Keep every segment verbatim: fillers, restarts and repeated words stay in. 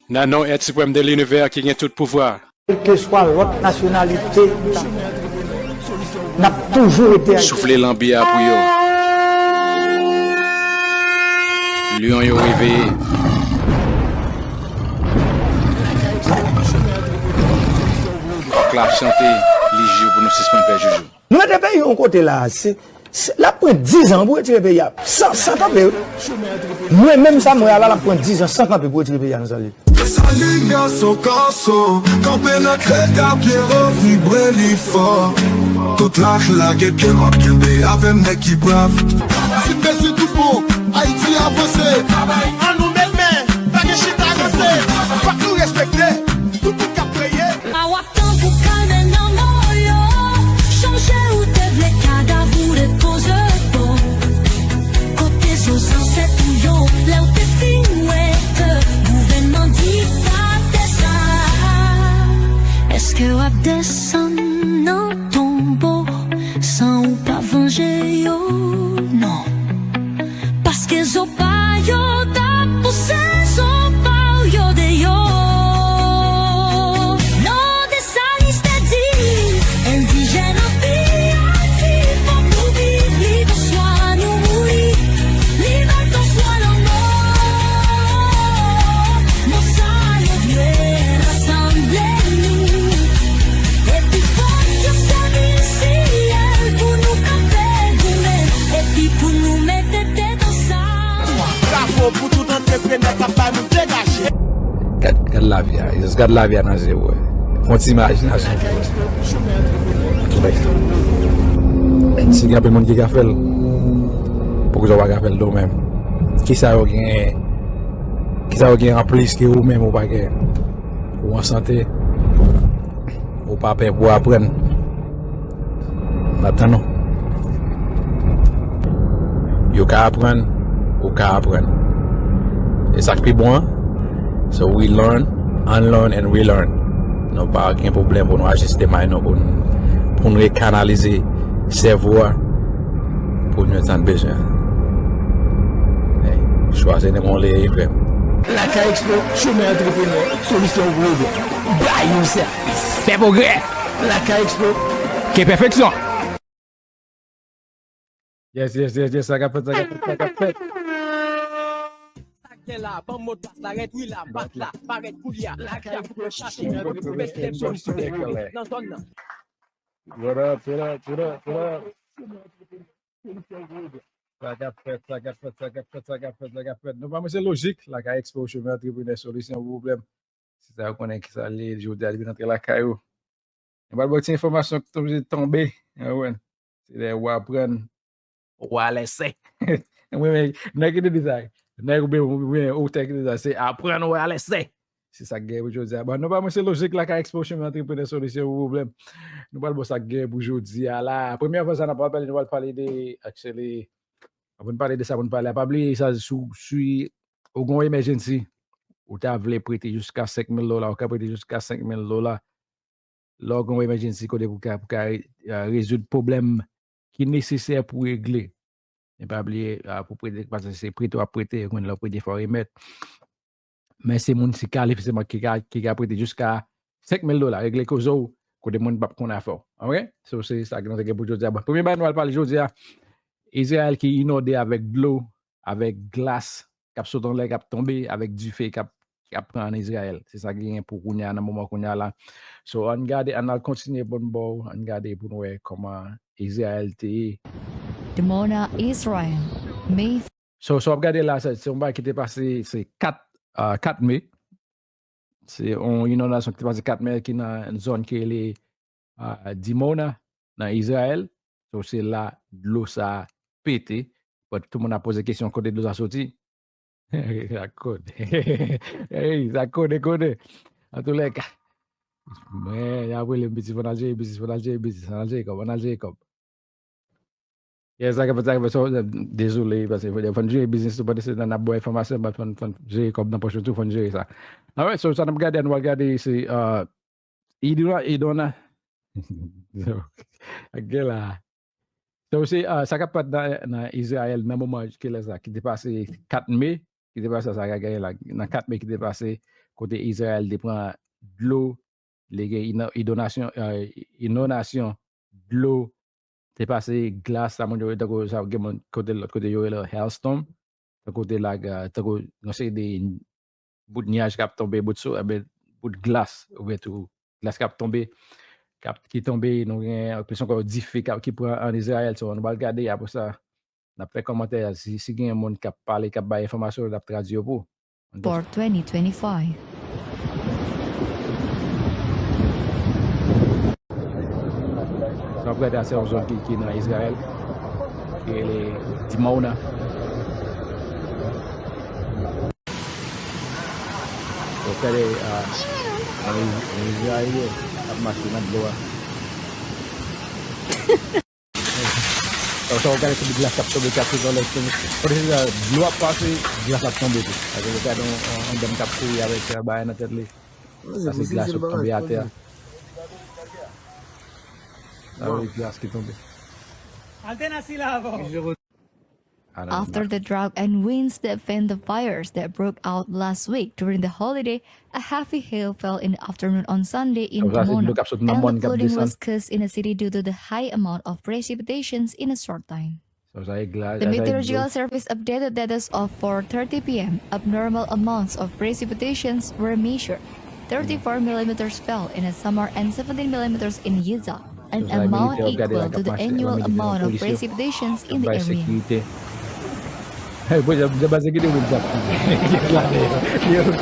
Nan non Èt Siprèm de Linivè ki gen tout pouvwa. Kèlkeswa lòt nasyonalite, n ap toujou rete Ayisyen. Soufle lanbi a pou yo. Lyon yo reveye. Kòk la ap chante, li jou pou nou sispann fè joujou. Nou mete peyi yon kote la, se, se, l ap pran diz an pou retire peyi a, san, san kanpe, wi. Mwen menm sa m wè a la, l ap pran diz an san kanpe pou retire peyi a nan sa l ye. Desalin gason kòso, kanpe nan krèt a Pyero, vibre li fò. Tout laj la gen kè m ap kenbe avè m nèg ki brav. Si pèsi tout bon, Ayiti avanse. Ann nou met men, pa gen chita ranse. Fòk nou respekte tout moun k ap kreye. A w ap tankou kalmè nan mò yo. Chonje ou te vle kadav ou repoze bò. Kote zo zansèt ou yo, lè w te fin wè ke gouvènman diktatè sa. Èske w ap desann nan tonbo san ou pa vanje yo? Non. Paske zo pa yo t ap pouse zo pa w yo deyò. Non, Desalin te di, endijèn anpi Ayiti, fòk nou viv, li oswa nou mouri, li bat oswa lanmò. Mo sa yo dwe rasanble nou. Epi fòk yo sèvi syèl pou nou kanpe goumen, epi pou nou mete tèt ansanm. Bravo pou tout antreprenè k ap ba nou degaje. Gad, gad lavi a, just gad lavi a nan je w, wè. Fè yon ti imajinasyon pou wè. Antouka, si gen anpil moun ki ka fè l, poukisa w pa ka fè l tou menm? Kisa yo gen, kisa yo gen anplis ke ou menm ou pa gen? Ou an sante, ou pa pè pou aprann. N ap tann ou. Yo ka aprann, ou ka aprann. E sa k pi bon an, so we learn, unlearn and relearn. Nou pa gen pwoblèm pou nou ajiste may nou, pou n, pou n rekanalize sèvo a, pou n jwenn sa n bezwen an. Hey, chwa se nan men w li ye, frè m. Lakay Expo, chomè antreprenè, solisyon pou pwoblèm. Bay yon sèvis. Fè pwogrè. Lakay Expo. Ke pèfeksyon. Yes, yes, yes, yes, sa k ap fèt, sa k ap fèt, sa k ap fèt. Sa k gen la, ban m modpas la, rèt wi la, bat la, parèt koulye a, aksyon pou yo chache, yon pwomès kèk solisyon nan zòn nan. What up, what up, what up, what up? Sa k ap fèt, sa k ap fèt, sa k ap fèt, sa k ap fèt, sa k ap fèt. Nou pa mwen se lojik, Lakay Expo, chomè antreprenè, solisyon pou pwoblèm. Se sa yo konnen ki sa l ye, jodi a li vin antre lakay ou. Nou pral ba w ti enfòmasyon ki t oblije tonbe, ou konprann? Se lè w aprann, w alèse. Wi, men, nèg ki te di sa, nèg oubyen, oubyen otè ki te di sa, se aprann, w alèse. Se sa k gen pou jodi a. Bon, nou pa mwen se lojik Lakay Expo, chomè antreprenè, solisyon pou pwoblèm. Nou pral ba w sa k gen pou jodi a la. Premye avan sa, n ap pral pale, nou pral pale de, actually, avan n pale de sa pou n pale a, pa bliye sa, si w, si w gen yon emergency, ou ta vle prete jiska senk mil dola, ou ka prete jiska senk mil dola. Lè w gen yon emergency kote pou ka, pou ka, ah, rezoud pwoblèm ki nesesè pou regle. Men pa bliye, ah, pou prete, paske se prete w ap prete, ou konn lè w prete fò w remèt. Men se moun ki kalifye sèlman ki ka, ki ka prete jiska senk mil dola. Regle koze w, kote moun p ap konn afè w. Ok? So, se sa ki nou te gen pou jodi a. Bon, premye bagay nou al pale jodi a, Izrayèl ki inonde avèk dlo, avèk glas, k ap sot anlè, k ap tonbe, avèk dife k ap, k ap pran ann Izrayèl. Se sa ki gen pou kounye a, nan moman kounye a la. So, ann gade, ann al kontinye pou n ba w, ann gade pou n wè kòman Izrayèl te ye. Dimona, Israel, May. So, sa w ap gade la, se, se yon bagay ki te pase, se kat, ah, kat me. Se yon inondasyon ki te pase kat me ki nan zòn ki rele, ah, Dimona, nan Izrayèl. So, se la dlo sa a pete. But tout moun ap poze kesyon kote dlo sa soti. Sa kode. Ey, sa kode, kode. Antoulèka. Mwen, y ap rele m piti, fò n al jere biznis, fò n al jere biznis, ann al jere kòb, ann al jere kòb. Yeah, sa k ap fèt, sa k ap fèt, so, dezole, paske fò, fò n jere biznis tou, pandan se tan n ap ba w enfòmasyon, but fò n, fò n jere kòb nan pòch nou tou, fò n jere sa. Alright, so, sa n ap gade, nou al gade, se, uh, Idona, Idona. Ok la. So, se, uh, sa k ap fèt nan, nan Izrayèl, nan moman ki lè sa, ki te pase kat me, ki te pase sa, sa k ap gade la, nan kat me ki te pase, kote Izrayèl te pran dlo, li gen ino- inondasyon, eh, inondasyon dlo, te pase glas, sa moun yo, tankou sa gen moun kote, lòt kote yo rele hailstorm, tankou te la, tankou yon seri de bout nyaj k ap tonbe, bout so, eh ben, bout glas, oubyen tou glas k ap tonbe, k ap, ki tonbe, nou gen plis ankò dife k ap, ki pran an Izrayèl. So, nou pral gade, apre sa, n ap fè kòmantè a. Si, si gen moun k ap pale, k ap bay enfòmasyon, n ap tradui yo pou ou. For twenty twenty-five. Sa w ap gade a, se yon zòn ki, ki nan Izrayèl, ki rele Dimona. Yo fè de, ah, nan rivyè yo ap mache nan dlo a. Sa w gade, se glas k ap tonbe, k ap tonbe, k ap tonbe. Kote se sa, dlo ap pase, glas ap tonbe tou. Paske yo gade yon, yon, yon dam k ap kouri avèk, ah, bagay nan tèt li. Sa se glas k ap tonbe atè a. Sa se glas ki tonbe. After the drought and winds that fanned the fires that broke out last week during the holiday, a heavy hail fell in the afternoon on Sunday in Dimona, and the flooding was caused in the city due to the high amount of precipitations in a short time. The Meteorological Service updated that as of four thirty p m, abnormal amounts of precipitations were measured. Thirty-four millimeters fell in the summer and seventeen millimeters in Utah, an amount equal to the annual amount of precipitations in the area. Hey, boy, jan, jan pa sekirite moun sa. Yo, yo, yo, yo, yo,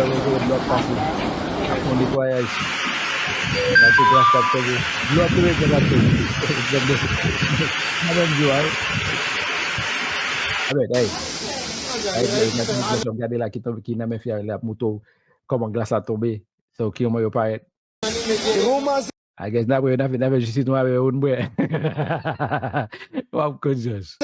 yo, yo, dlo ap pase. Ap fè yon netwayaj. Nan tout glas ap tonbe. Dlo ap tonbe, glas ap tonbe. Glas ap tonbe. Mwen menm di w, wi. Abèd, hey. Hey, hey, nan tout glas ap gade la ki tonbe, ki nan men fya la ap moutre w kòman glas la tonbe. So, ki moman yo parèt. I guess n ap wè, n ap fè, n ap fè jis sitwon avè yo, n bwè. W ap konn jis.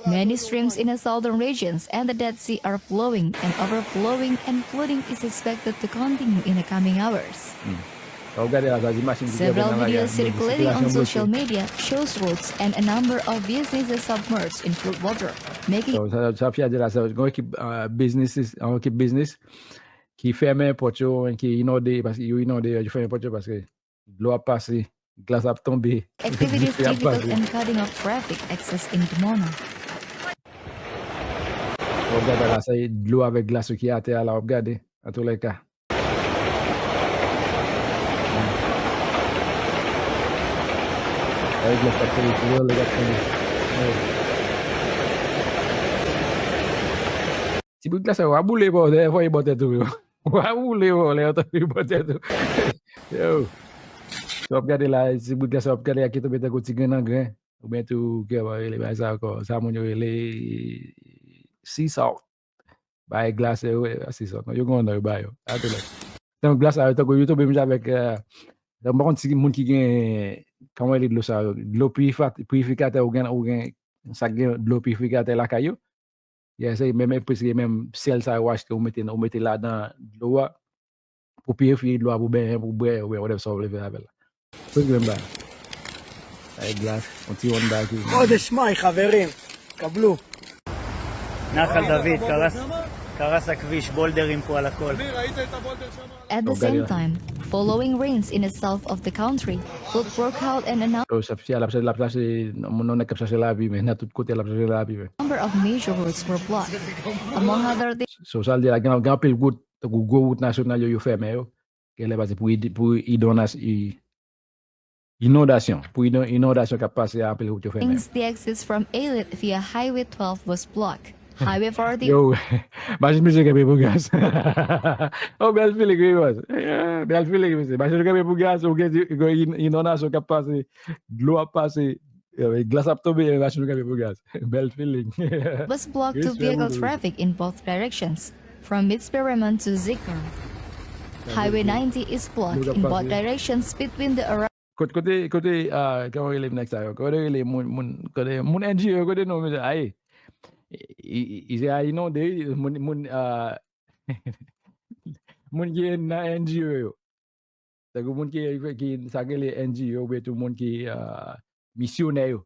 Many streams in the southern regions and the Dead Sea are flowing, and overflowing and flooding is expected to continue in the coming hours. Hmm. Sa w gade la, sa se machin ki gen nan lari a, sitilasyon bloke. Several videos circulating on social media shows roads and a number of businesses submerged in flood water, making. Sa, sa, sa fya di la, sa, yon ekip, ah, businesses, yon ekip business ki fèmen pòt yo, ki inonde, paske yo inonde, yo fèmen pòt yo paske dlo ap pase, glas ap tonbe, dife ap pase. Activities difficult and cutting off traffic access in Dimona. W ap gade la, se dlo avèk glas yo ki atè a la, w ap gade, antoulèka. Ay, glas ap tonbe, tonbe, glas ap tonbe. Ti bout glas sa yo, w a boule bò, lè voye bò tèt ou yo. W a boule bò, lè yo tonbe bò tèt ou. Yo. W ap gade la, ti bout glas sa yo, w ap gade a ki tonbe tankou ti grenn an grenn. Oubyen tou, kè, yo rele bagay sa ankò. Sa moun yo rele sea salt. Bagay glas yo, wi, sea salt. Yo gen yon non yo ba yo. Atè la. Tankou glas sa yo, tankou yo tonbe menm jan avèk, eh, m pa konn si moun ki gen, kòman rele dlo sa yo? Dlo pirifa-, pirifikatè, ou gen, ou gen, sa gen dlo pirifikatè lakay yo. Yes, se menm, e preske menm sèl sa yo achte, ou mete, ou mete ladan dlo a, pou pirifye dlo a, pou benyen, pou bwè, oubyen whatever sa w vle fè avè l la. Preske menm bagay. Ay glas, yon ti Honda ki. חודש מאי, חברים, קבלו. נחל דוד, קרס, קרס הכביש, בולדרים פה על הכל. At the same time, following rains in the south of the country, flood broke out and a num- Yo, sa fè l ap chache, l ap chache, moun nan k ap chache lavi, men nan tout kote l ap chache lavi, men. Number of major roads were blocked. Among other things. So, sa l di la, gen, gen anpil wout, tankou gwo wout nasyonal yo, yo fèmen yo. Genlè pase pou id-, pou inondas-, i-, inondasyon. Pou inon-, inondasyon k ap pase a, anpil wout yo fèmen. The exits from Eilat via Highway twelve was blocked. Highway forty. Yo, machin misye kanpe pou gaz. Oh, bèl feeling, wi, bòs. Eh, bèl feeling, mesye. Machin kanpe pou gaz, ou gen, gen in-, inondasyon k ap pase, dlo ap pase, eh, glas ap tonbe, eh, machin kanpe pou gaz. Bèl feeling. Was blocked to vehicle traffic in both directions, from Mitzpe Ramon to Zikar. Highway ninety is blocked in both directions between the Kote, kote, kote, ah, kòman rele nèg sa yo? Kote rele moun, moun, kote moun N G O yo, kote nou, mesye, aye. I, i, i, se a inonde, wi, moun, moun, ah, moun ki nan N G O yo. Tankou moun ki, ki, sa rele N G O, oubyen tou moun ki, ah, misyonè yo.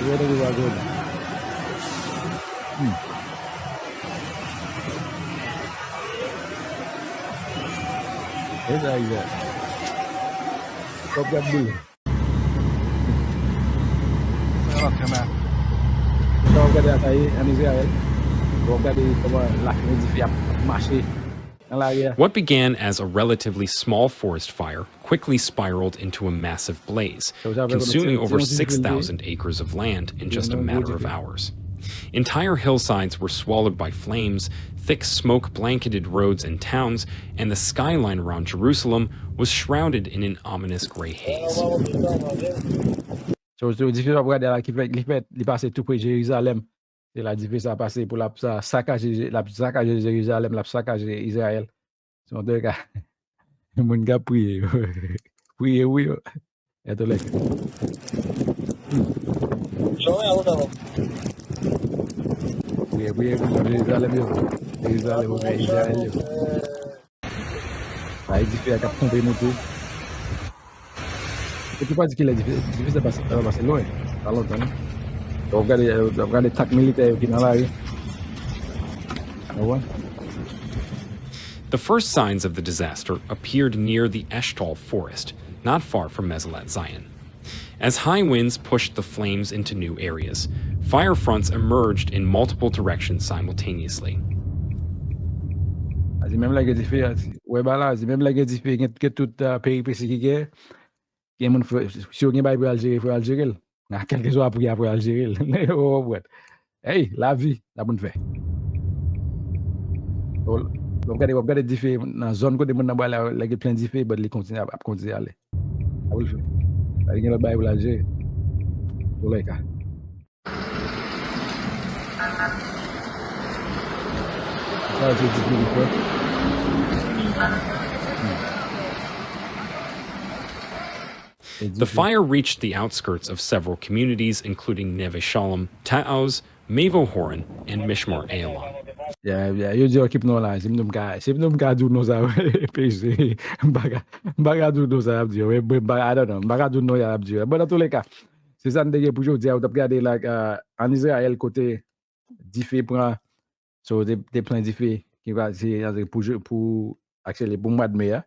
Yo, yo, yo, yo. Hmm. E sa, e sa. Kòb gad boule. Sa w ap gade atay ann Izrayèl. W ap gade kòman lafimen dife ap mache nan lari a. What began as a relatively small forest fire quickly spiraled into a massive blaze, consuming over six thousand acres of land in just a matter of hours. Entire hillsides were swallowed by flames, thick smoke blanketed roads and towns, and the skyline around Jerusalem was shrouded in an ominous gray haze. So, so, dife w ap gade la ki fèt, li fèt, li pase tou pre Jerizalèm. Se la dife sa pase pou l ap sa, sakaje, l ap sakaje Jerizalèm, l ap sakaje Izrayèl. Se yon tèka. Moun k ap priye yo. Priye wi yo. Etolèk. Priye, priye pou Jerizalèm yo. Jerizalèm oubyen Izrayèl yo. Sa e dife a k ap tonbe moute. E pou pa di kilè dife, dife sa pase, sa pase lwen. Pa lontan non. W ap gade, w ap gade tank militè yo ki nan lari. Ou wè? The first signs of the disaster appeared near the Eshtaol forest, not far from Mezilat Zion. As high winds pushed the flames into new areas, fire fronts emerged in multiple directions simultaneously. A di menm lè gen dife a, wè ba la, a di menm lè gen dife, gen, gen tout, uh, peripesi ki gen, gen moun fè, si yo gen bagay pou y al jere, fò y al jere l. Nan kèlkeswa pri a, fò y al jere l. Ou konprann? Hey, lavi, sa pou n fè. W ap gade, w ap gade dife nan zòn kote moun nan pral la, lè gen plen dife, but li kontinye ap, ap kontinye ale. Sa pou l fè. Sa gen lòt bagay pou l al jere. Tolèka. Sa se dife li fè. Hmm. The fire reached the outskirts of several communities, including Neve Shalom, Ta'oz, Mevo Horon, and Mishmar Ayalon. Yeah, yeah, yo di yo kip non la, se m ka, se m ka di w non sa, peze, m pa ka, m pa ka di w non sa y ap di yo, men, men, m pa, I don't know, m pa ka di w non y ap di yo. Bon, nan toulèka, se sa n te gen pou jodi a, ou t ap gade la, uh, ann Izrayèl kote dife pran, so, te, te plen dife, ki va, se, pou, pou, actually, pou mwa de me a.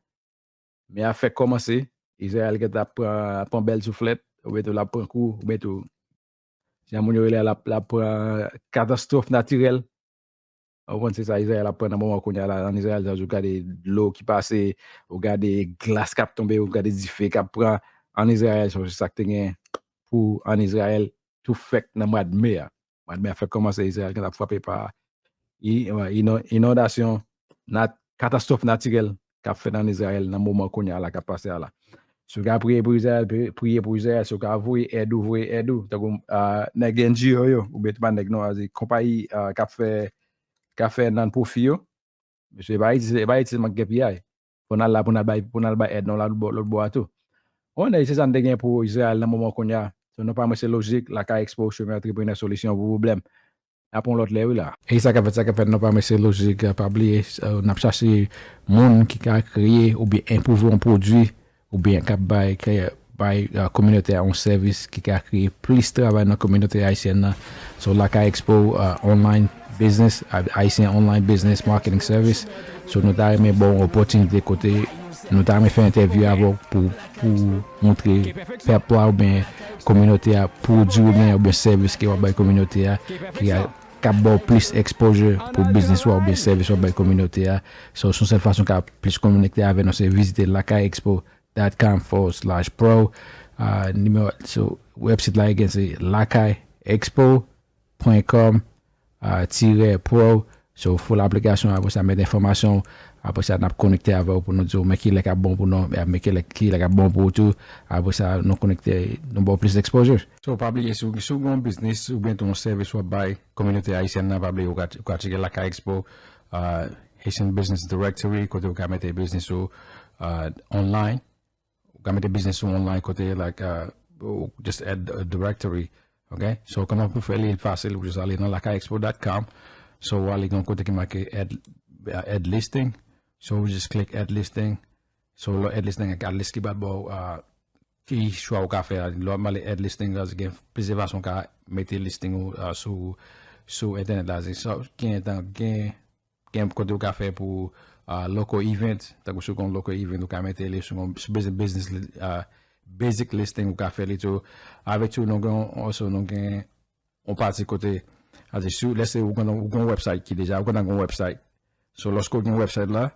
Me a fèk kòmanse, Izrayèl gentan ap pran, ap pran bèl souflèt, oubyen tou l ap pran kou, oubyen tou, jan moun yo rele a, l ap, l ap pran katastwòf natirèl. Ou konprann, se sa Izrayèl ap pran nan moman kounye a la. Ann Izrayèl, sa, ou gade dlo ki pase, ou gade glas k ap tonbe, ou gade dife k ap pran. Ann Izrayèl, so, se sa k te gen pou ann Izrayèl, tou fèk nan mwa de me a. Mwa de me a fèk kòmanse, Izrayèl gentan ap frape pa i-, inondasyon, nat-, katastwòf natirèl k ap fèt ann Izrayèl nan moman kounye a la k ap pase a la. Si w ka priye pou Izrayèl, pri- priye pou Izrayèl. Si w ka voye èd ou, voye èd ou. Tankou ah, nèg N G O yo, oubyen pa nèg non, a di konpayi ah, k ap fè, k ap fè non-profit yo. Mesye, e pa Ayiti, e pa Ayiti sèlman ki gen piyay. Pou n al la, pou n al bay, pou n al bay èd non, la lòt bò, lòt bò a tou. Bon, e se sa n te gen pou Izrayèl nan moman kounye a. So, non pa mwen se Lojik, Lakay Expo, Chemen Antreprenè, solisyon pou pwoblèm. N ap yon lòt lè, wi la. E sa k ap fèt, sa k ap fèt, non pa mwen se Lojik, pa bliye, eh, n ap chache moun ki ka kreye oubyen enpwouve yon pwodui oubyen k ap bay, k ap bay ah, kominote a yon sèvis ki ka kreye plis travay nan kominote ayisyèn nan. So, Lakay Expo ah, Online Business, ah, Haitian Online Business Marketing Service. So, nou ta renmen ba w yon opòtinite kote nou ta renmen fè entèvyou avè w pou, pou montre pèp la oubyen kominote a pwodui oubyen, oubyen sèvis ke w ap bay kominote a, ki a, k ap ba w plis exposure pou biznis ou a oubyen sèvis w ap bay kominote a. So, se yon sèl fason w ka plis konekte avè nou, se vizite lakay expo dot com forward slash pro. Ah, nimewo, so, website la, again, se lakay expo pwen kòm, ah, tirè pro. So, full application, apre sa, met enfòmasyon, apre sa, n ap konekte avè w pou nou di w, men ki lè k ap bon pou nou, men ki lè, ki lè k ap bon pou ou tou. Apre sa, nou konekte, nou ba w plis exposure. So, pa bliye, si w, si w gen yon biznis, oubyen tou yon sèvis w ap bay kominote ayisyèn nan, pa bliye, ou ka, ou ka tcheke Lakay Expo, ah, Haitian Business Directory, kote ou ka mete biznis ou ah, online. Ou ka mete biznis ou online kote, like, uh, ou just add a directory. Ok? So, kòman pou fè li fasil, ou just ale nan lakay expo dot com. So, ou ale gen yon kote ki make add, uh, add listing. So, ou just click add listing. So, lè add listing, gen kat lis ki bat bò, uh, ki chwa ou ka fè. Lè w ap ale add listing, gen plizyè fason ou ka mete listing ou uh, sou, sou entènèt la. So, gen, gen gen kote ou ka fè pou uh, local event, tankou si w gen local event, ou ka mete li sou, sou business, business uh, basic listing, ou ka fè li tou. Avèk tou, nou gen, also, nou gen yon pati kote, a di, si, let's say, ou gen, ou gen yon website ki deja, ou gen yon website. So, lòske ou gen website la,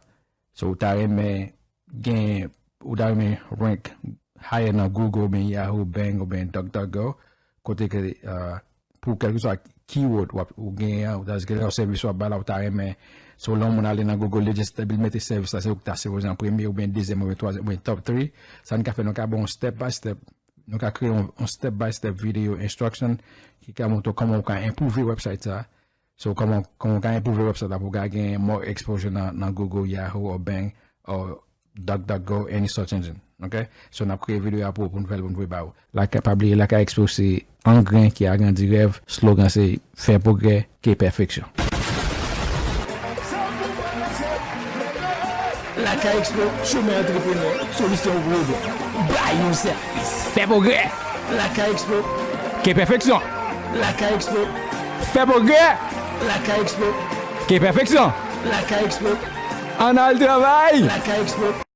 so, ou ta renmen gen, ou ta renmen rank higher nan Google, oubyen Yahoo, Bing, oubyen DuckDuckGo, kote ke, uh, pou kèlkeswa keyword w ap, ou genyen an, ou ta, kèlkeswa sèvis w ap bay la, ou ta renmen. So, lè yon moun ale nan Google, li just, li mete sèvis la, se ou ki ta sipoze an premye, oubyen dezyèm, oubyen twazyèm, oubyen top three. Sa n ka fè, nou ka ba w yon step by step. Nou ka kreye yon, yon step by step video instruction ki ka montre w kòman ou ka enpwouve website sa. So, kòman, kòman w ka enpwouve website la pou w ka gen more exposure nan, nan Google, Yahoo, or Bing, or DuckDuckGo, any search engine. Ok? So, n ap kreye videyo a pou, pou n fè l, pou n voye ba ou. Lakay, pa bliye, Lakay Expo se angren ki agrandi rèv. Slogan se fè pwogrè, ke pèfeksyon. Lakay Expo, chemen antreprenè, solisyon pou pwoblèm. Bay yon sèvis. Fè pwogrè. Lakay Expo. Ke pèfeksyon. Lakay Expo. Fè pwogrè. Lakay Expo. Ke pèfeksyon. Lakay Expo. Ann al travay. Lakay Expo.